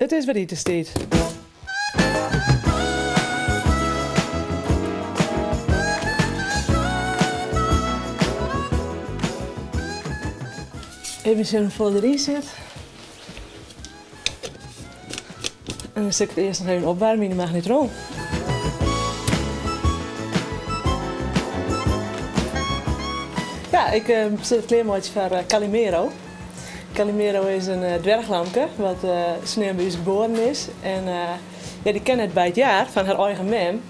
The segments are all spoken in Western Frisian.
It is wer itenstiid. Even sjen hoefolle deryn sit. En dan sil ik it earst noch even opwaarmje yn de magnetron. Ja, ik sil it klearmeitsjen foar Calimero. Calimero is in dwerchlamke wat sneon by ús geboren is. En ja, dy kin net by it jaar fan har eigen mem.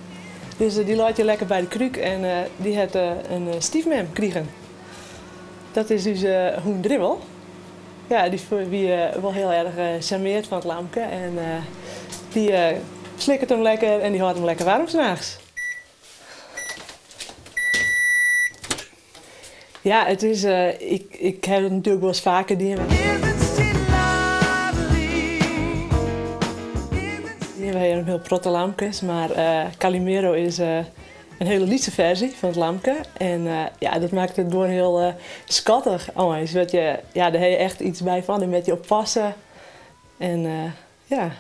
Dus dy leit hjir lekker by de krúk en dy hat in styfmem krigen. Dat is ús hûn Dribbel. Ja, dy wie wol hiel erch sjarmeard fan it lamke en dy slikket him lekker en dy hâldt him lekker waarm nachts. Ja, it is, ik ha it natuerlik wolris faker dien. We ha hjir in hiel protte lamkes, mar Calimero is in hiele lytse ferzje fan it lamke. En ja, dat makket it gewoan hiel skattich eins. Want je, ja, dêr ha je echt iets by fan, dêr moatte je op passe. En ja.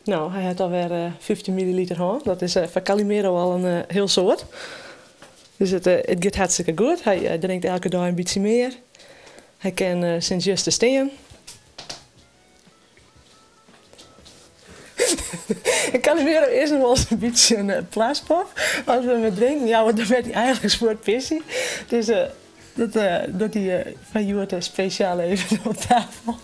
No, hy hat alwer 15 milliliter hân. Dat is foar Calimero al in hiel soad. Dus it it giet hartstikke goed. Hy drinkt elke dei in bytsje mear. Hy kin sinds juster stean. Calimero is noch wolris in bytsje in plaspop. As we him it drinken jouwe, dan wurdt hy eigentlik fuort pissy. Dus dat docht hy foar hjoed spesjaal even op tafel.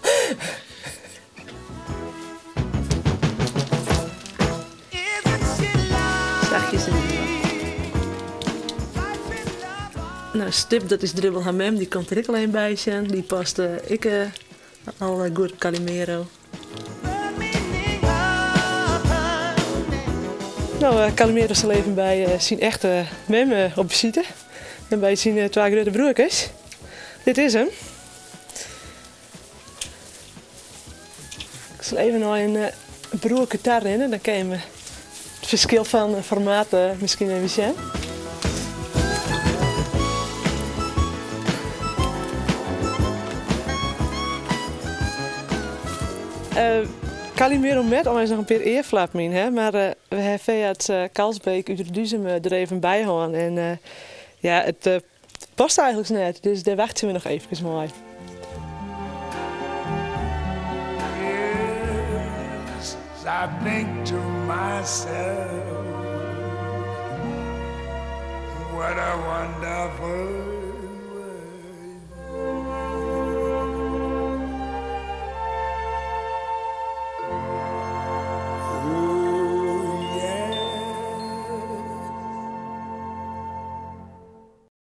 Zachtjes in de Nou, Stip, dat is Dribbel har mem, dy komt der ek al even by sjen. Dy past ek al goed op Calimero. No, Calimero sil even by syn echte mem op besite. En by syn twa grutte broerkes. Dit is him. Ik sil even nei in broerke ta rinne, dan kin je it ferskil fan formaat miskien even sjen. Calimero moat eins noch in pear earflappen yn ha, mar we ha Veearts Kalsbeek út Reduzum der even by hân en ja, it past eigenlik net, dus dêr wachtsje we noch eefkes mei. Yes, I think to myself, what a wonderful.